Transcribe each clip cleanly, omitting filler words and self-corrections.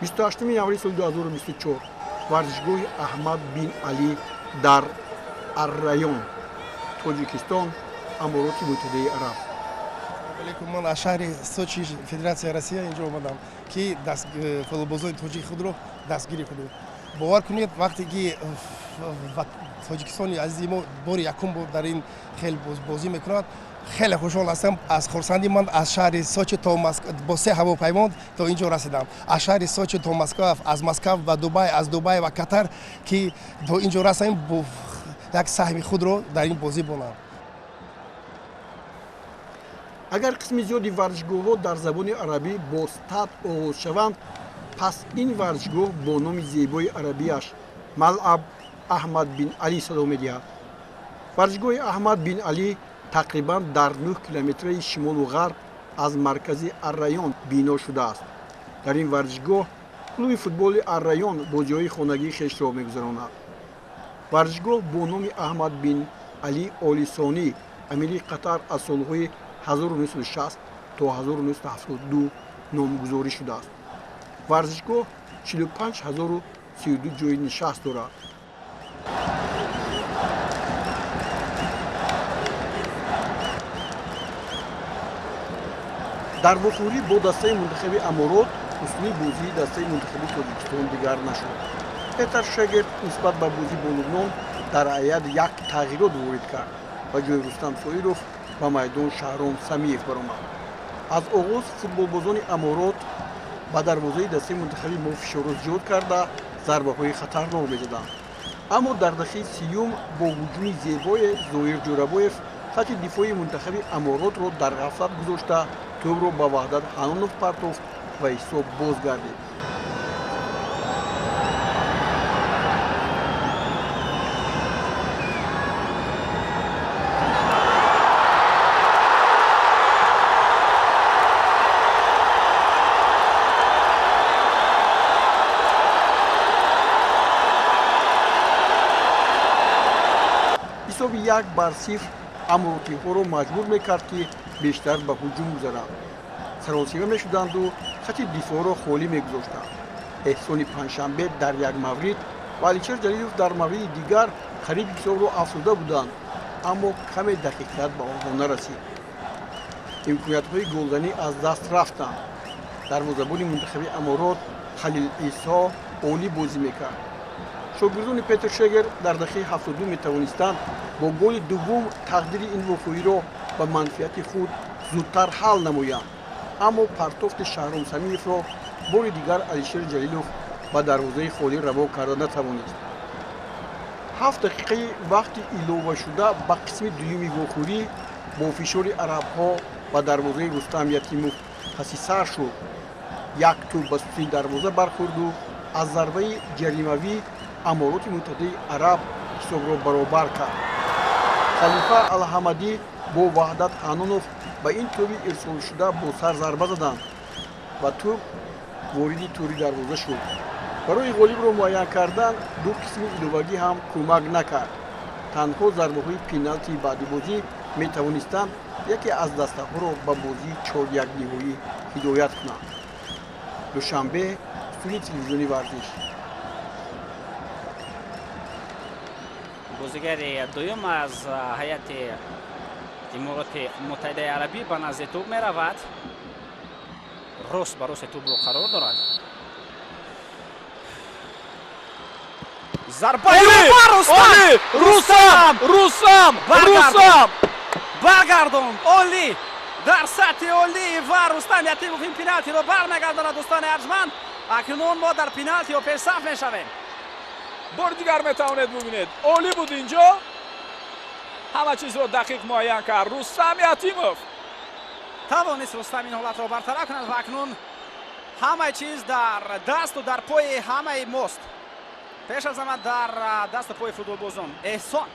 28 январи соли 2024 варзишгоҳи Аҳмад бин Алӣ дар Аррайон, Тоҷикистон, Амороти Муттаҳидаи Араб. Алейкум, ман аз шаҳри Сочи, Федератсияи Россия инҷо омадам, ки футболбозони тоҷики худро дастгирӣ кунем. Бовар кунед, вақте ки Тоҷикистони азизи мо бори якум бор дар ин хел бозӣ мекунад, хеле хушҳол ҳастам. Аз хурсандӣ ман аз шаҳри Сочи то бо се ҳавопаймон то ин ҷо расидам. Аз шаҳри Сочи то Москва, аз Москва ба Дубай, аз Дубай ва Катар, ки то ин ҷо расам, як саҳми худро дар ин бозӣ бонам. Агар қисми зиёди варзишгоҳҳо дар забони арабӣ бо стад оғоз шаванд, пас ин варзишгоҳ бо номи зебои арабиаш Малъаб Аҳмад бин Алӣ садо медиҳад. Варзишгоҳи Аҳмад бин Алӣ тақрибан дар 9 километраи шимолу ғарб аз маркази Аррайон бино шудааст. Дар ин варзишгоҳ клуби футболи Аррайон бозиҳои хонагии хешро мегузаронад. Варзишгоҳ бо номи Аҳмад бин Алӣ Оли Сонӣ, амири Қатар, аз солҳои 1960 то 1972 номгузорӣ шудааст. Варзишгоҳ 45 032 ҷойи нишаст дорад. Дар вохӯрӣ бо дастаи мунтахаби Аморот услуби бозии дастаи мунтахаби Тоҷикистон дигар нашуд. Петар Шегер нисбат ба бозӣ бо Лубнон дар ҳайат як тағйирот ворид кард. Ба ҷои Рустам Соиров ба майдон Шаҳром Самиев баромад. Аз оғоз футболбозони Аморот ба дарвозаи дастаи мунтахаби мо фишорро зиёд карда, зарбаҳои хатарнок мезаданд. Аммо дар дақиқаи 30-юм бо ҳуҷуми зебое Зоир Ҷӯрабоев хатти дифои мунтахаби Аморотро дар ғафлат гузошта, тӯбро ба Ваҳдат Ҳанонов партофт ва ҳисоб боз гардид. Ҳисоби 1-0 аморотиҳоро маҷбур мекард, ки бештар ба ҳуҷум гузаранд. Саросима мешуданду хатти дифоъро холӣ мегузоштанд. Эҳсони Панҷшанбе дар як маврид ва Алишер Ҷалилов дар мавриди дигар қариб ҳисобро афзуда буданд, аммо каме дақиқият ба онҳо нарасид. Имкониятҳои голзанӣ аз даст рафтанд. Дарвозабони мунтахаби Аморот Халил Исо олӣ бозӣ мекард. Шогирдони Петр Шегер дар дақиқаи 72 метавонистанд бо голи дуввум тақдири ин вохӯриро ба манфиати худ зудтар ҳал намоянд, аммо партофти Шаҳром Самиевро бори дигар Алишер Ҷалилов ба дарвозаи холӣ раво карда натавонист. 7 дақиқаи вақти иловашуда ба қисми дуюми вохӯрӣ бо фишори арабҳо ба дарвозаи Рустам Ятимов паси сар шуд. Як тӯб ба сутуни дарвоза бархӯрду аз зарбаи ҷаримавӣ Амороти Муттаҳидаи Араб ҳисобро баробар кард. Халифа Алҳамадӣ бо Ваҳдат Ҳанонов ба ин тӯби ирсолшуда бо сар зарба заданд ва тӯб вориди тӯри дарвоза шуд. Барои ғолибро муайян кардан ду қисми иловагӣ ҳам кӯмак накард. Танҳо зарбаҳои пеналти баъди бозӣ метавонистанд яке аз дастаҳоро ба бозии 4-1 ниҳоӣ ҳидоят кунанд. Душанбе, студияи телевизиони «Варзиш». Бозигари дуюм аз ҳайати Имороти Муттаҳидаи Арабӣ ба назди тӯб меравад, рост ба рости тӯбро қарор дорад. Зарба! Рустам, Рустам, Рустам! Баргардонд! Олӣ, дар сатҳи олӣ, ва Рустам Ятимов ин пеналтиро бармегардонад. Дӯстони арҷманд, акнун мо дар пеналтиҳо пешсаф мешавем. Бори дигар метавонед бубинед, олӣ буд. Инҷо ҳама чизро дақиқ муайян кард Рустам Ятимов. Тавонист Рустам ин ҳолатро бартараф кунад ва акнун ҳамаи чиз дар дасту дар пои ҳамаи мост, пеш аз ҳама дар дасту пои футболбозон. Эҳсон.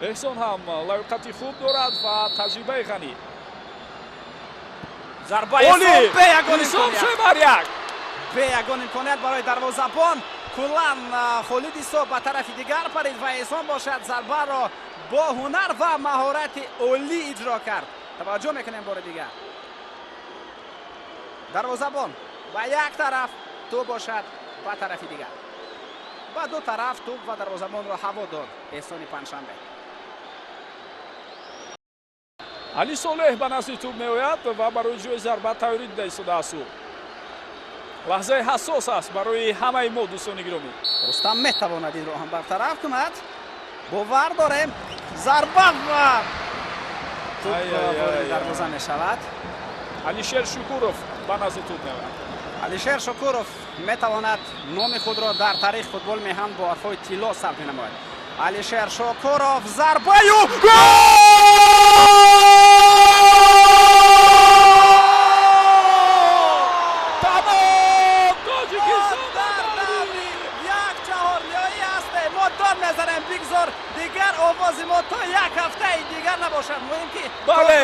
Эҳсон ҳам лаёқати хуб дорад ва таҷрибаи ғанӣ. Зарбаи! 3-1. Бе ягон имконият барои дарвозабон. Куллан Холид Исо ба тарафи дигар парид ва Эҳсон бошад, зарбаро бо ҳунар ва маҳорати олӣ иҷро кард. Таваҷҷӯҳ мекунем бори дигар, дарвозабон. Ба як тараф, тӯб бошад ба тарафи дигар. Ба ду тараф тӯб ва дарвозабонро ҳаво дод Эҳсони Панҷшанбе. Али Солеҳ ба назди тӯб меояд ва барои иҷрои зарба тайёрӣ дида истодааст. Ӯ лаҳзаи ҳассос аст барои ҳамаи мо, дӯстони гиромӣ. Рустам метавонад инро ҳам бартараф кунад, бовар дорем. Зарба ва тӯб вориди дарвоза мешавад. Алишер Шукуров ба назди тӯб меояд. Алишер Шукуров метавонад номи худро дар таърихи футболи меҳан бо ҳарфҳои тилло сабт менамояд. Алишер Шукуров, зарбаю, гол! Тамом, Тоҷикистон дар даври як чаҳорниҳоӣ ҳастем. Мо дод мезанем, бигзор дигар овози мо то як ҳафтаи дигар набошад, муҳим ки Бале.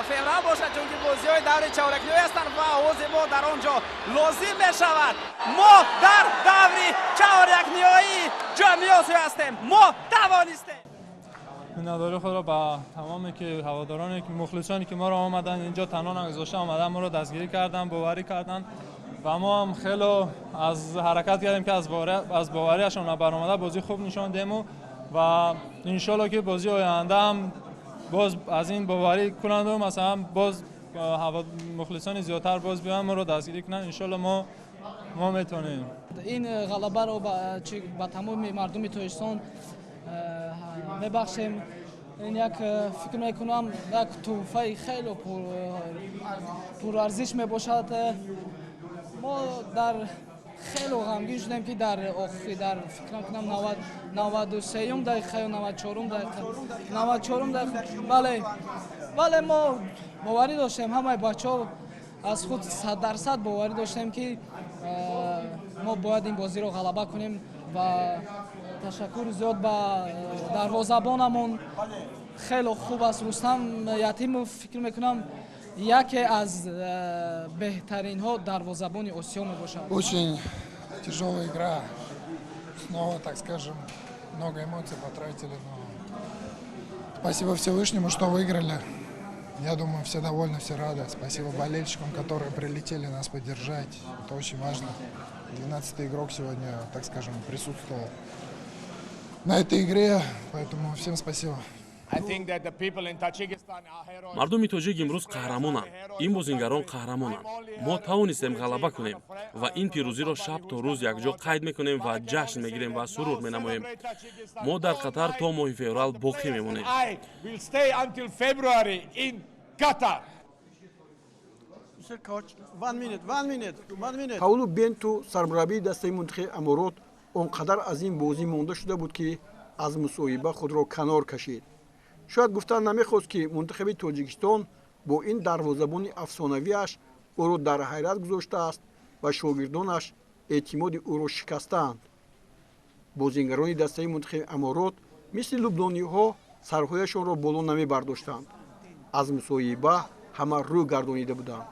Феврал бошад, чунки бозиҳои даври чаҳорякниҳоӣ ҳастанд ва овози мо дар он ҷо лозим мешавад. Мо дар даври чаҳорякниҳоии Ҷоми Осиё ҳастем, мо тавонистем. Миннатдории худро ба тамоме ки ҳаводороне, ки мухлисоне, ки моро омаданд инҷо, танҳо нагузошта омадан, моро дастгирӣ карданд, боварӣ карданд ва мо ҳам хело аз ҳаракат кардем, ки аз бовариашон баромада бозӣ хуб нишон диҳему ва иншолло, ки бозии оянда ҳам боз аз ин боварӣ кунанду масалан боз мухлисони зиёдтар боз биёянд, моро дастгирӣ кунанд. Иншолло, мо метавонем. Ин ғалабаро ба тамоми мардуми Тоҷикистон мебахшем. Ин як, фикр мекунам, як тӯҳфаи хеле пурарзиш мебошад. Мо дар хеле ғамгин шудем, ки дар охир, дар, фикр мекунам, 93-юм дақиқа ё 94-ум дақиқа, 94-ум дақиқа, бале, мо боварӣ доштем, ҳамаи бачаҳо аз худ 100% боварӣ доштем, ки мо бояд ин бозиро ғалаба кунем. Ва ташаккури зиёд ба дарвозабонамон, хеле хуб аст Рустам Ятимов, фикр мекунам, яке аз беҳтаринҳо дарвозабони Осиё мебошад. Очень тяжелая игра. Снова, так скажем, много эмоций потратили, но спасибо Всевышнему, что выиграли. Я думаю, все довольны, все рады. Спасибо болельщикам, которые прилетели нас поддержать. Это очень важно. 12-й игрок сегодня, так скажем, присутствовал на этой игре, поэтому всем спасибо. Мардуми тоҷик имрӯз қаҳрамонанд, ин бозингарон қаҳрамонанд. Мо тавонистем ғалаба кунем ва ин пирӯзиро шаб то рӯз якҷо қайд мекунем ва ҷашн мегирем ва сурур менамоем. Мо дар Қатар то моҳи феврал боқӣ мемонем. I will stay until February in Qatar. Mr. Coach, one minute, one minute, one minute. Паулу Бенту, сармураббии дастаи мунтахаби Аморот, он қадар аз ин бозӣ монда шуда буд, ки аз мусоҳиба худро канор кашид. Шояд гуфтан намехост, ки мунтахаби Тоҷикистон бо ин дарвозабони афсонавиаш ӯро дар ҳайрат гузоштааст ва шогирдонаш эътимоди ӯро шикастаанд. Бозингарони дастаи мунтахаби Аморот мисли лубнониҳо сарҳояшонро боло намебардоштанд. Аз мусоҳиба ҳама рӯ гардонида буданд.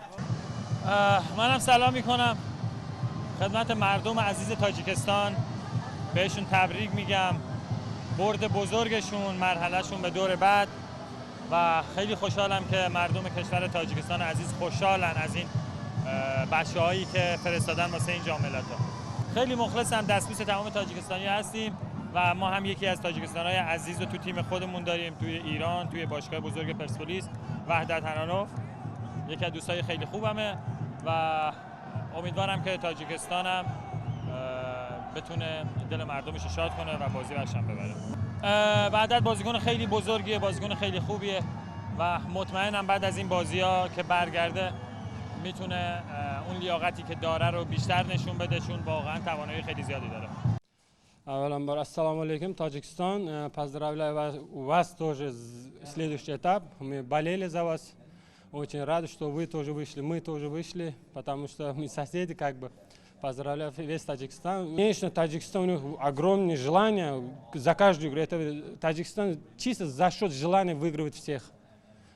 منم سلام میکنم خدمت مردم عزیز تاجیکستان، بهشون تبریک میگم برد بزرگشون، مرحلهشون به دور بعد و خیلی خوشحالم که مردم کشور تاجیکستان عزیز خوشحالن از این بچه هایی که فرستادن واسه این جام ملت‌ها. خیلی مخلصم، دستبوس تمام تاجیکستانی هستیم و ما هم یکی از تاجیکستان های عزیز رو تو تیم خودمون داریم، توی ایران، توی باشگاه بزرگ پرسپولیس، وحدت حنانوف، یکی از دوستای خیلی خوبمه و امیدوارم که تاجیکستانم بتونه دل مردمش رو شاد کنه و بازی برشم ببره. وحدت بازیکن خیلی بزرگیه، بازیکن خیلی خوبیه و مطمئنم بعد از این بازی ها که برگرده میتونه اون لیاقتی که داره رو بیشتر نشون بده، چون واقعا توانایی خیلی زیادی داره. Avvalambor, assalomu alaykum, Tojikiston. Поздравляю вас тоже, следующий этап. Мы болели за вас. Очень рады, что вы тоже вышли, мы тоже вышли, потому что мы соседи как бы. Поздравляю весь Таджикистан. Конечно, Таджикистан, у них огромное желание за каждую игру. Это Таджикистан чисто за счет желания выигрывает всех.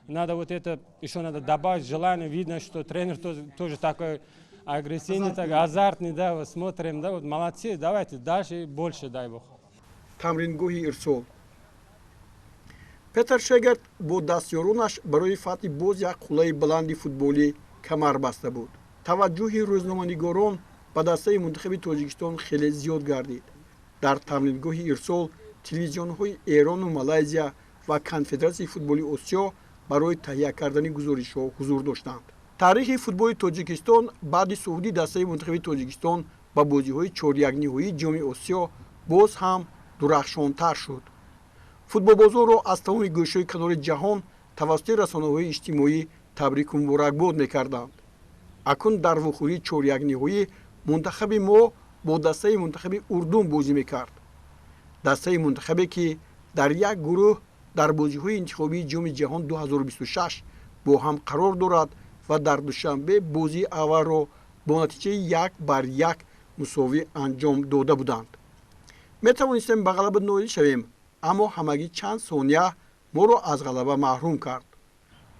Надо вот это, еще надо добавить желание. Видно, что тренер тоже такой агрессивный, так, азартный, да, вот смотрим, да, вот молодцы, давайте дальше и больше, дай бог. Тамрингоҳи ирсол. Петер Шегард бо дастёронаш барои фатҳи боз як қуллаи баланди футболӣ камар баста буд. Таваҷҷӯҳи рӯзноманигорон ба дастаи мунтахаби Тоҷикистон хеле зиёд гардид. Дар тамрингоҳи Ирсол телевизионҳои Эрону Малайзия ва Конфедератсияи футболи Осиё барои таҳия кардани гузоришҳо ҳузур доштанд. Таърихи футболи Тоҷикистон баъди суъуди дастаи мунтахаби Тоҷикистон ба бозиҳои чорякниҳоии Ҷоми Осиё боз ҳам дурахшонтар шуд. Футболбозонро аз тамоми гӯшаҳои канори ҷаҳон тавассути расонаҳои иҷтимоӣ табрику муборакбод мекарданд. Акнун дар вухӯрии чорякниҳоӣ мунтахаби мо бо дастаи мунтахаби Урдун бозӣ мекард. Дастаи мунтахабе, ки дар як гурӯҳ дар бозиҳои интихобии Ҷоми ҷаҳон 2026 бо ҳам қарор дорад ва дар Душанбе бозии аввалро бо натиҷаи 1-1 мусовӣ анҷом дода буданд. Метавонистем ба ғалаба ноил шавем, аммо ҳамагӣ чанд сония моро аз ғалаба маҳрум кард.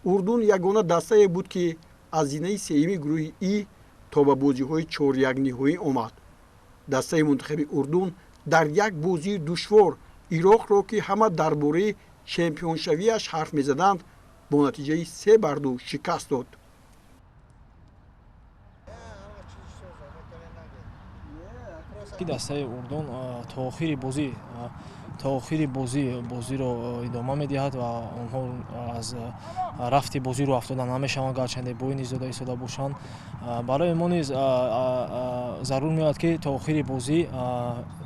Урдун ягона дастае буд, ки аз зинаи сеюми гурӯҳи И то ба бозиҳои чорякниҳоӣ омад. Дастаи мунтахаби Урдун дар як бозии душвор Ироқро, ки ҳама дар бораи чемпионшавиаш ҳарф мезаданд, бо натиҷаи 3-2 шикаст дод. Дастаи Урдун то охири бозӣ бозиро идома медиҳад ва онҳо аз рафти бозӣ рӯ афтода намешаванд, гарчанде бой низ дода истода бошанд. Барои мо низ зарур меояд, ки то охири бозӣ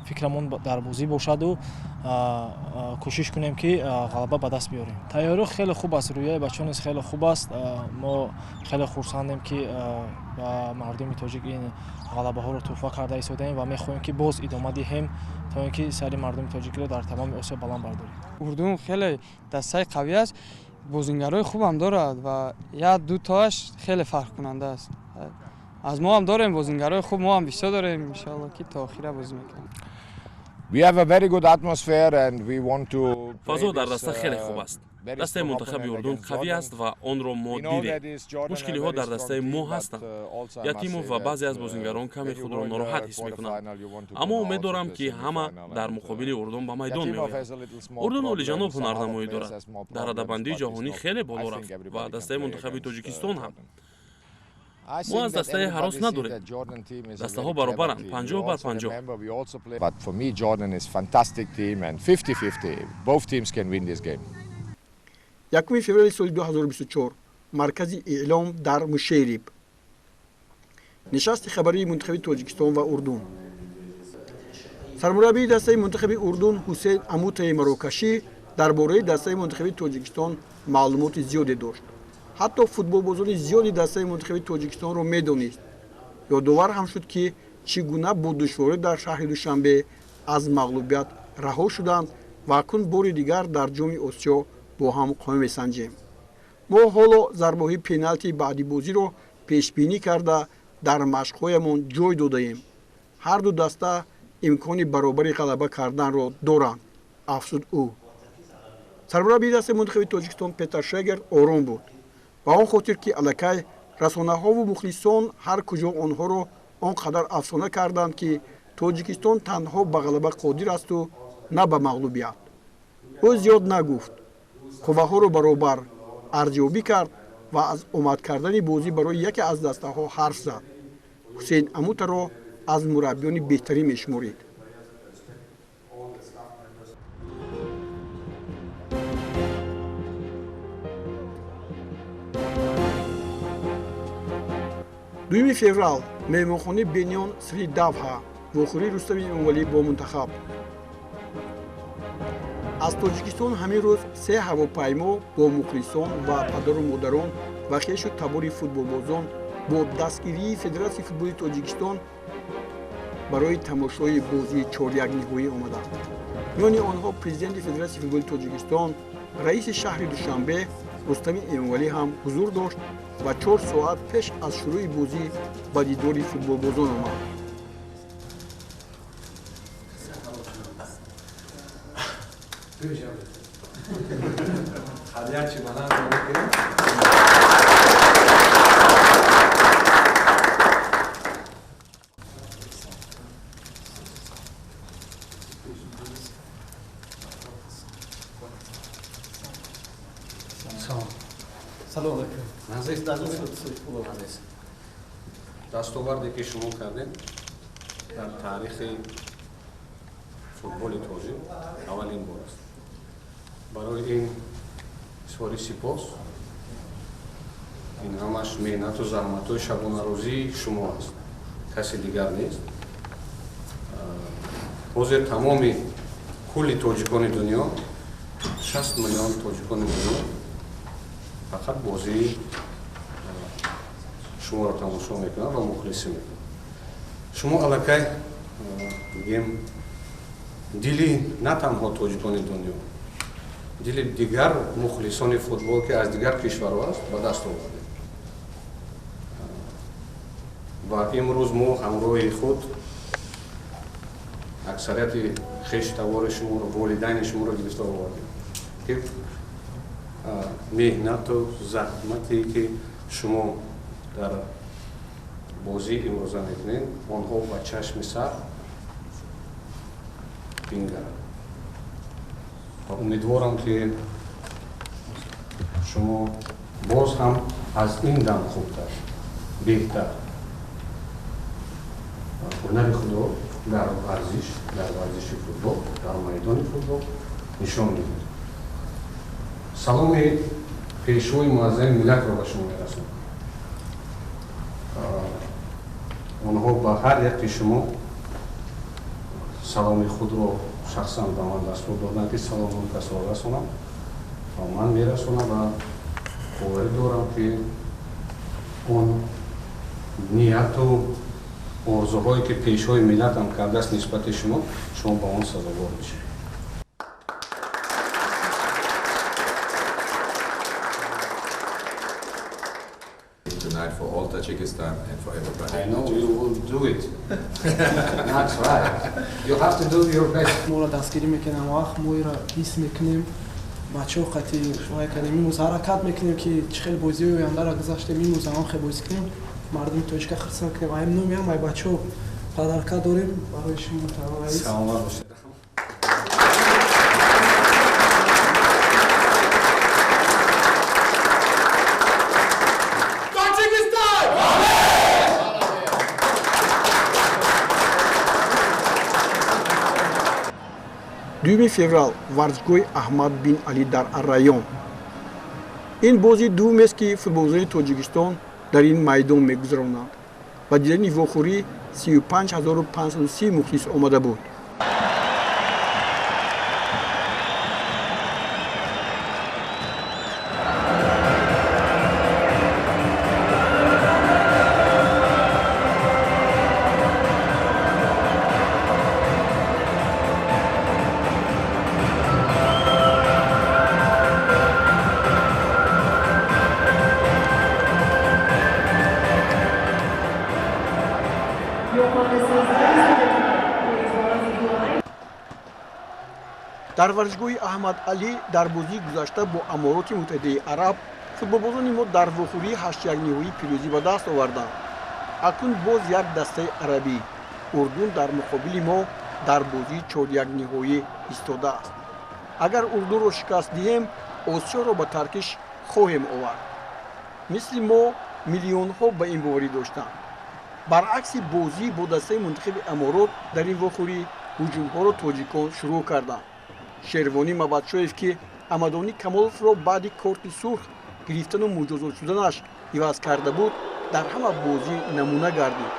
фикрамон дар бозӣ бошаду кӯшиш кунем, ки ғалаба ба даст биёрем. Тайёрӣ хеле хуб аст, рӯҳияи бачаҳо низ хеле хуб аст. Мо хеле хурсандем, ки ба мардуми тоҷик ин ғалабаҳоро тӯҳфа карда истодаем ва мехоҳем, ки боз идома диҳем, то ин ки сари мардуми тоҷикиро дар тамоми Осиё баланд бардорем. Урдун хеле дастаи қавӣ аст, бозингарои хубам дорад ва як дутоаш хеле фарқкунанда аст. Аз мо ҳам дорем бозингарои хуб, мо ҳам бисёр дорем. Иншоалло, ки то охира бозӣ мекунем. Фазо дар даста хеле хуб аст. Дастаи мунтахаби Урдун қавӣ аст ва онро мо дидем. Мушкилиҳо дар дастаи мо ҳастанд. Ятимов ва баъзе аз бозингарон каме худро нороҳат ҳис мекунанд, аммо умед дорам, ки ҳама дар муқобили Урдун ба майдон меоянд. Урдун олиҷаноб ҳунарнамоӣ дорад, дар радабандии ҷаҳонӣ хеле боло рафт ва дастаи мунтахаби Тоҷикистон ҳам. Мо аз дастае ҳарос надорем, дастаҳо баробаранд, 50 бар 50. But for me, Jordan is fantastic team and 50-50. Both teams can win this game. 1 феврали соли 2024, маркази эълом дар Мушериб, нишасти хабарии мунтахаби Тоҷикистон ва Урдун. Сармураббии дастаи мунтахаби Урдун Ҳусейн Амутаи марокашӣ дар бораи дастаи мунтахаби Тоҷикистон маълумоти зиёде дошт. Ҳатто футболбозони зиёди дастаи мунтахаби Тоҷикистонро медонист. Ёдовар ҳам шуд, ки чӣ гуна бо душворӣ дар шаҳри Душанбе аз мағлубият раҳо шуданд ва акнун бори дигар дар Ҷоми Осиё бо ҳам қома месанҷем. Мо ҳоло зарбаҳои пеналти баъди бозиро пешбинӣ карда, дар машқҳоямон ҷой додаем. Ҳарду даста имкони баробари ғалаба карданро доранд, афзуд ӯ. Сармураббии дастаи мунтахаби Тоҷикистон Петар Шегер ором буд, ба он хотир ки аллакай расонаҳову мухлисон ҳар куҷо онҳоро он қадар афсона карданд, ки Тоҷикистон танҳо ба ғалаба қодир асту на ба мағлубият. Ӯ зиёд нагуфт, қувваҳоро баробар арзёбӣ кард ва аз омад кардани бозӣ барои яке аз дастаҳо ҳарф зад. Ҳусейн Амутаро аз мураббиёни беҳтарин мешуморид. 2 феврал, меҳмонхонаи Бениён Сри Давҳа, вохӯрии Рустами Эмомалӣ бо мунтахаб. Аз Тоҷикистон ҳамин рӯз се ҳавопаймо бо мухлисон ва падару модарон ва хешу табори футболбозон бо дастгирии Федератсияи футболи Тоҷикистон барои тамошои бозии чорякниҳоӣ омаданд. Миёни онҳо президенти Федератсияи футболи Тоҷикистон, раиси шаҳри Душанбе Рустами Эмомалӣ ҳам ҳузур дошт ва 4 соат пеш аз шурӯи бозӣ ба дидори футболбозон омад. Салом алейкум. Дастоварде ки шумо кардем дар таърихи футболи тоҷик аввалин бор аст. Барои ин изҳори сипос. Ин ҳамаш меҳнату заҳматҳои шабонарӯзии шумо аст, каси дигар нест. Ҳозир тамоми кулли тоҷикони дунё, 60 миллион тоҷикони дунё фақат бозии шуморо тамошо мекунанд ва мухлисӣ мекунанд. Шумо аллакай мегӯем дили на танҳо тоҷикони дунё, дили дигар мухлисони футбол, ки аз дигар кишварҳо аст, ба даст овардед. Ва имрӯз мо ҳамроҳи худ аксарияти хештавори шуморо, волидайни шуморо гирифта овардем, ки меҳнату заҳмате ки шумо дар бозии имрӯза мекунед, онҳо ба чашми сар бингаранд. Ва умедворам, ки шумо боз ҳам аз ин дам хубтар, беҳтар ҳунари худро дар варзиш, дар варзиши футбол, дар майдони футбол нишон медиҳед. Саломи пешвои муаззами миллатро ба шумо мерасонам. Онҳо ба ҳар яки шумо саломи худро шахсан ба ман дастур доданд, ки саломи он касро расонам, ва ман мерасонам ва боварӣ дорам, ки он нияту орзуҳое ки пешвои миллатам кардааст нисбати шумо, шумо ба он сазовор мешавед. Tonight for all Tajikistan and for everybody. I know you will do it. That's right. You have to do your best. Моро дастгирӣ мекунем, вақт мо иро ҳис мекунем, бачаҳо қатъи вай кардем. Имрӯз ҳаракат мекунем, ки чӣ хел бозиҳои ояндаро гузаштем, имрӯз ҳамон хел бозӣ кунем, мардуми тоҷика хурсанд кунем. Ай номи ҳам ай бачаҳо подарка дорем барои шумо, муҳтарам раис. Саломат бошед. Дуюми феврал, варзишгоҳи Аҳмад бин Алӣ дар Аррайён. Ин бози дуввумест, ки футболбозони Тоҷикистон дар ин майдон мегузаронанд. Ба дидани вохӯрӣ 35 530 мухлис омада буд. Дар варзишгоҳи Аҳмад Алӣ дар бозии гузашта бо Амороти Муттаҳидаи Араб футболбозони мо дар вохӯрии ҳаштякниҳоӣ пирӯзӣ ба даст оварданд. Акнун боз як дастаи арабӣ, Урдун, дар муқобили мо дар бозии чорякниҳоӣ истодааст. Агар Урдунро шикаст диҳем, Осиёро ба таркиш хоҳем овард. Мисли мо миллионҳо ба ин боварӣ доштанд. Баръакси бозӣ бо дастаи мунтахаби Аморот, дар ин вохӯрӣ ҳуҷумҳоро тоҷикон шурӯъ карданд. Шервонӣ Мабадшоев, ки Амадонӣ Камоловро баъди корти сурх гирифтану муҷозот шуданаш иваз карда буд, дар ҳама бозӣ намуна гардид.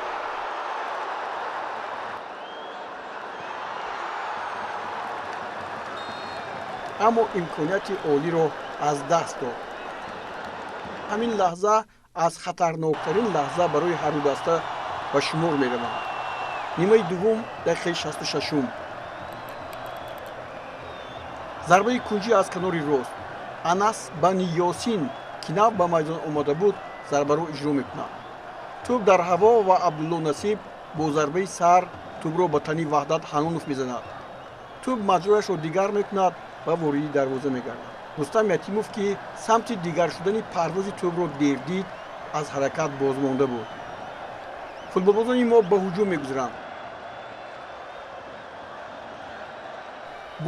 Аммо имконияти олиро аз даст дод. Ҳамин лаҳза аз хатарноктарин лаҳза барои ҳарду даста ба шумор мераванд. Нимаи дуввум, дақиқаи 66-ум, зарбаи кунҷӣ аз канори рост. Анас Бани Ёсин, ки нав ба майдон омада буд, зарбаро иҷро мекунад. Тӯб дар ҳаво ва Абдулло Насиб бо зарбаи сар тӯбро ба тани Ваҳдат Ҳанонов мезанад. Тӯб маҷрояшро дигар мекунад ва вориди дарвоза мегардад. Рустам Ятимов, ки самти дигар шудани парвози тӯбро дер дид, аз ҳаракат бозмонда буд. Футболбозони мо ба ҳуҷум мегузаранд.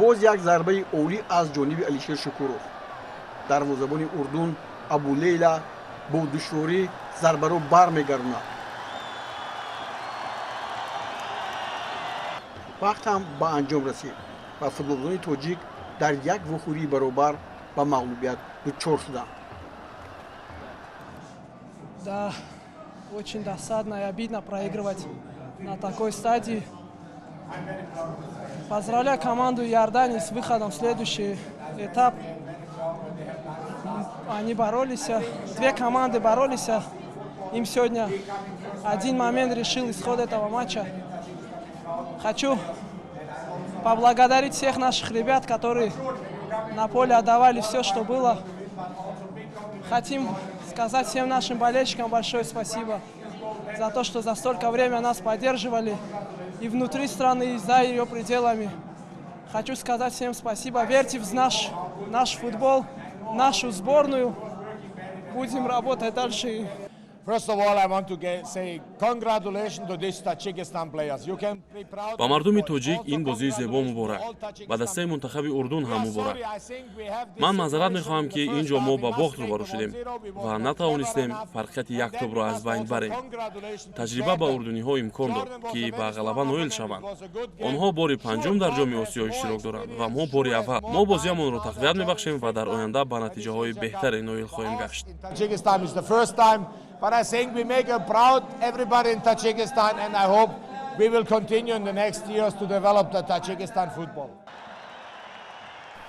Боз як зарбаи олӣ аз ҷониби Алишер Шукуров. Дарвозабони Урдун Абулейла бо душворӣ зарбаро бармегардонад. Вақт ҳам ба анҷом расид ва футболбозони тоҷик дар як вохӯрии баробар ба мағлубият дучор шуданд. Да, очень досадно и обидно проигрывать на такой стадии. Поздравляю команду Иордании с выходом в следующий этап. Они боролись, две команды боролись. Им сегодня один момент решил исход этого матча. Хочу поблагодарить всех наших ребят, которые на поле отдавали все, что было. Хотим сказать всем нашим болельщикам большое спасибо за то, что за столько время нас поддерживали и внутри страны, и за ее пределами. Хочу сказать всем спасибо. Верьте в наш футбол, нашу сборную. Будем работать дальше. First of all, I want to say congratulations to these Tajikistan players. You can be proud. Ба мардуми тоҷик ин бозии зебо муборак, ба дастаи мунтахаби Урдун ҳам муборак. Ман маъзарат мехоҳам, ки ин ҷо мо ба бохт рӯбарӯ шудем ва натавонистем фарқияти як тӯбро аз байн барем. Таҷриба ба урдуниҳо имкон дод, ки ба ғалаба ноил шаванд. Онҳо бори панҷум дар Ҷоми Осиё иштирок доранд ва мо бори аввал. Мо бозиамонро тақвият мебахшем ва дар оянда ба натиҷаҳои беҳтаре ноил хоҳем гашт. Tajikistan is the first time, but I think we make a proud everybody in Tajikistan, and I hope we will continue in the next years to develop the Tajikistan football.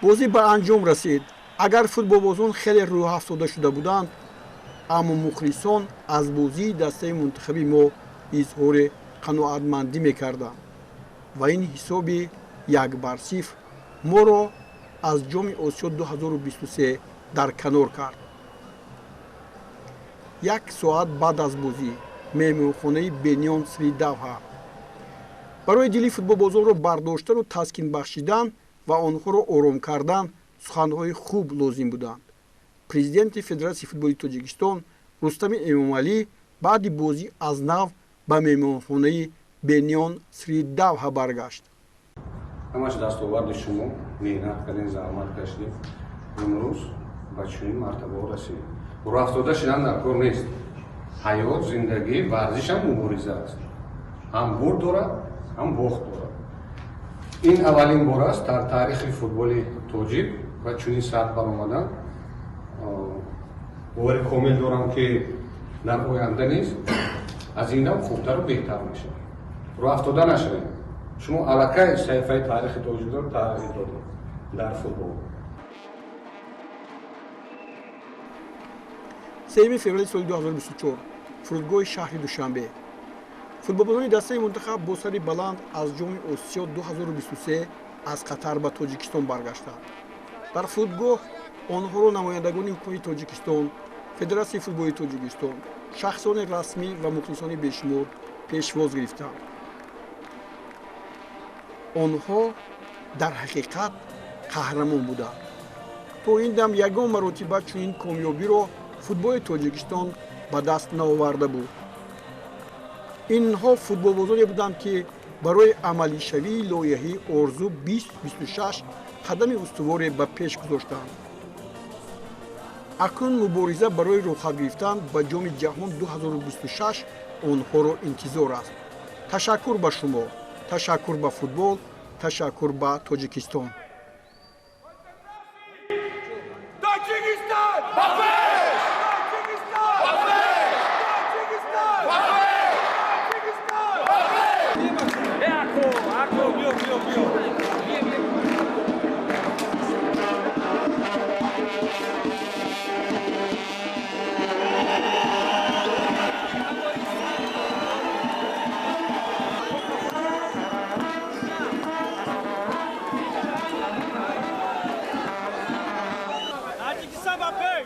Бозӣ ба анҷом расид. Агар футболбозон хеле рӯҳафтода шуда буданд, аммо мухлисон аз бозии дастаи мунтахаби мо изҳори қаноатмандӣ мекарданд ва ин ҳисоби 1-0 моро аз Ҷоми Осиё 2023 дар канор кард. Як соат баъд аз бозӣ, меҳмонхонаи Бенион Сри Давҳа. Барои дили футболбозонро бардоштану таскин бахшидан ва онҳоро ором кардан суханҳои хуб лозим буданд. Президенти Федератсияи футболи Тоҷикистон Рустами Эмомалӣ баъди бозӣ аз нав ба меҳмонхонаи Бенион Сри Давҳа баргашт. Ҳамаш дастоварди шумо, меҳнат кардем, заҳмат кашидем, имрӯз ба чунин мартабаҳо расидем. Рӯҳафтода шидан дар кор нест. Ҳаёт, зиндагӣ, варзишам мубориза аст. Ҳам бурд дорад, ҳам бохт дорад. Ин аввалин бор аст дар таърихи футболи тоҷик ва чунин сатҳ баромадан. Бовари комил дорам, ки дар оянда низ аз инам хубтару беҳтар мешавад. Рӯҳафтода нашавед. Шумо аллакай саҳифаи таърихи тоҷикро тағйир додед дар футбол. 3 феврали соли 2024, фурудгоҳи шаҳри Душанбе. Футболбозони дастаи мунтахаб бо сари баланд аз Ҷоми Осиё 2023 аз Қатар ба Тоҷикистон баргаштанд. Дар фурудгоҳ онҳоро намояндагони ҳукумати Тоҷикистон, Федератсияи футболи Тоҷикистон, шахсони расмӣ ва мухлисони бешумор пешвоз гирифтанд. Онҳо дар ҳақиқат қаҳрамон буданд. То ин дам ягон маротиба чунин комёбиро футболи Тоҷикистон ба даст наоварда буд. Инҳо футболбозоне буданд, ки барои амалишавии лоиҳаи Орзу 2026 қадами устуворе ба пеш гузоштанд. Акнун мубориза барои рӯхат гирифтан ба Ҷоми ҷаҳон 2026 онҳоро интизор аст. Ташаккур ба шумо, ташаккур ба футбол, ташаккур ба Тоҷикистон. Тоҷикистон! Ба пеш! Тоҷикистон! Ба пеш! Тоҷикистон! Ба пеш! Тоҷикистон! Ба пеш! Ако, ако, биё, биё, биё. Тоҷикистон ба пеш!